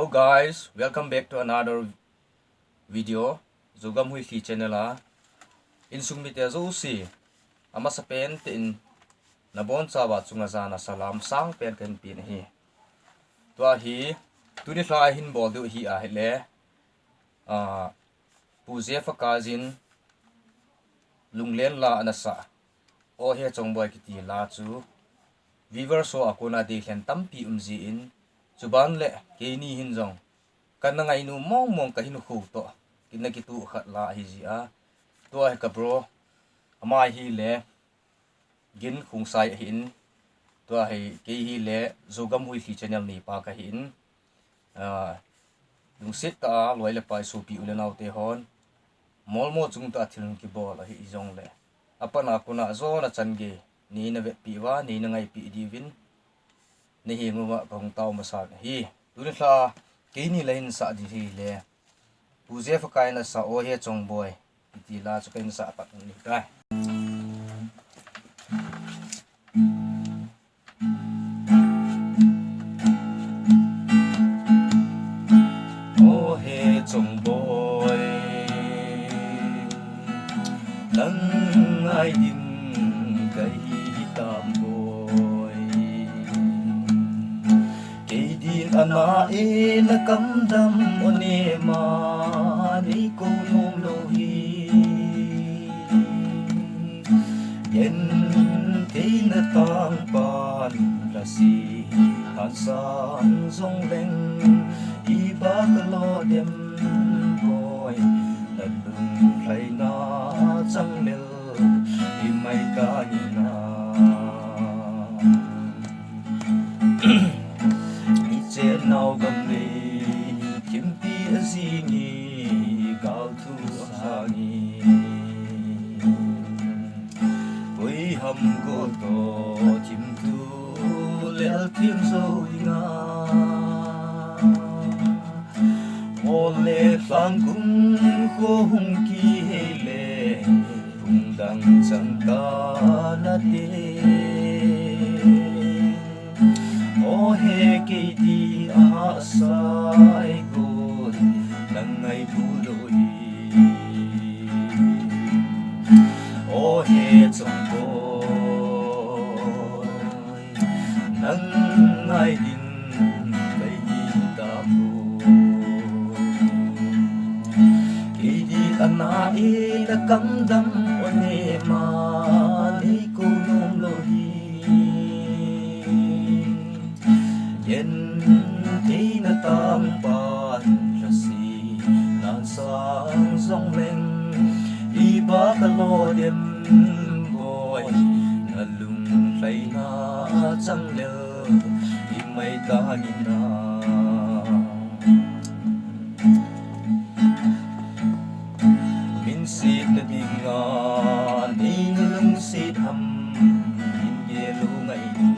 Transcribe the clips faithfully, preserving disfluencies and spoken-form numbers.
Guys, welcome back to another video. Zogam Huithi channel a insung mite jouse, amasa pen tein nabonchauva chunga jana salam sang pen kahin pen ahi. Tua hi tuni lha hin bol diu hi ahile, a, Pu Jeffa Kajin Lunglen la ana sa, O He Chongboi kiti la chu viewers ho a kona deilhen tampi um jin, chuban le keini hin jong kana ngainu mong mong kahin khu toh kina kitu khat la ahi jia. Tua hi ka bro, ama hi le Gin Khongsai ahin, tua hi kei hi le Zogam Huithi channel neipa kahin, a, lungset tah a loi le pai sopi u le nao te hon, molmo chung tah a thil kibol ahi jongle, apatna kona jona chan gei neina vetpi uva, neina ngaipi diuvin, nahenguva kahung tao masa ahi. Tuni lha keini la hin sa di hi le, Pu Jeffa Kajin ana sa O He Chongboi kiti la chu kahin sa pat ni tai. O He Chongboi, nang ngai ding kahi tam boi. Kei din ana e na kamdam o ne ma nei kou nom lou hi. Gentheina tangpan lasi hansan jongleng, iba kalo dem boi, na lunglhaina chang lel imai ta nina. Ichenau gam lei thimpi ajingi, gal thu asangi. Koi ham ko toh thim thu lel thim jou dinga. Mol le lhang kum kho hung kihei le, lungdang chang ta nate. O He, kei di a sai gon nang ngai bu loi. O He Chongboi, nang ngai ding kahi tam boi. Kei di ana e na kamdam o ne ma nei kou nom lou hi. Gentheina tangpan lasi hansan jongleng, iba kalo dem boi, na lunglhaina chang lel imai ta nina. Min setna dinga neina lungset ham, min gel u ngai nu.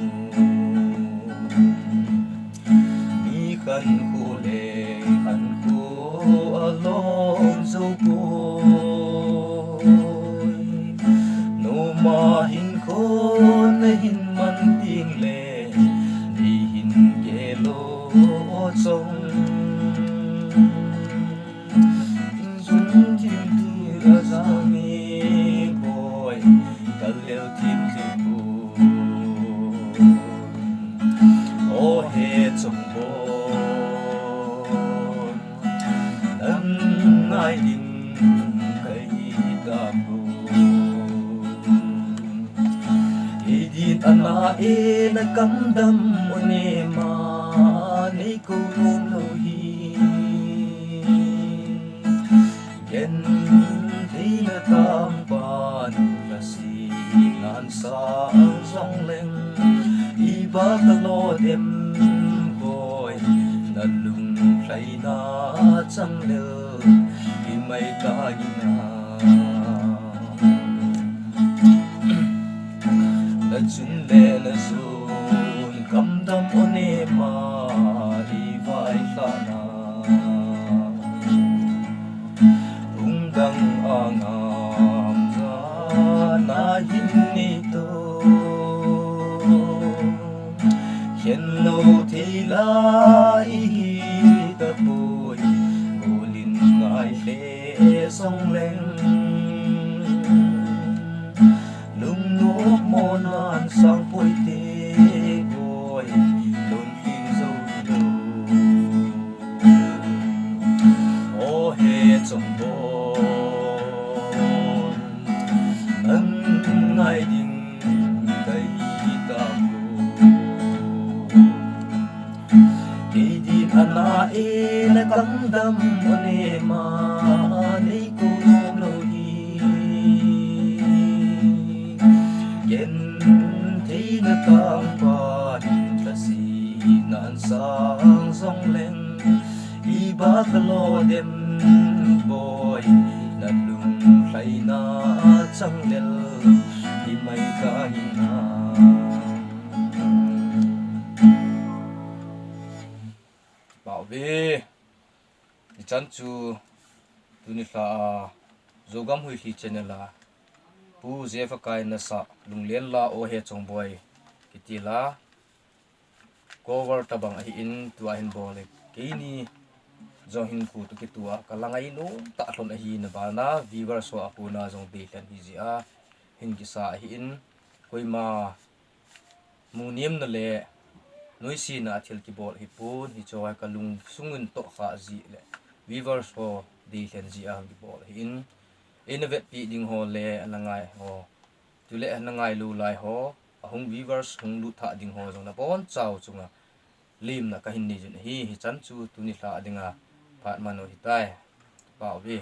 Mi khan khu le khan khu alom jou poi. Noma hin kho nahin man ding le, nei hin gel o chong. Insung thim thu ajangi boi, kal lel thim thim boi. O He Chongboi, nang ngai ding kahi tam boi. Kei din ana e na kamdam o ne ma nei kou nom lou hi. Gentheina tangpan lasi hansan jongleng, iba kalo dem boi, na lunglhaina chang lel imai ta nina. Na chun le na jun kamdam o ne ma ivailhahna. Lungdang a ngam jana hin nei to. Khen lou thei la ihi ta. Kei di ana e le kangdam o ne ma nei ko lo hi. Ken theina tangpa hin thasi nan sang zong leng. Iba ka lo dem boy na lung hlaina chang lel. Imai ka hi na. Pau ve. Ichan chu tuni lha a Zogam Huihli channel a Pu Jefa Kai nasa Lunglen la o he chongboi kiti la cover tabang ahi in tua hin bol e. Keini jong hin ku tu kitua ka la ngai nu ta hlon ahi na bana viewers ho a kona jong dei hlen hi jia hin kisa ahi in koima mu niam na le nuisina a thil kibol hi pun hi cho ka lung sungun to kha ji le viewers ho dei hlen ji a kibol hi in ina vetpi ding ho le ana ngai ho tule ana ngai lu lai ho ahung viewers hung lut tha ding ho jong na bon chau chunga limna ka hin nei jun hi hi chan chu tuni lha dinga phat man o hi tai. Pau ve.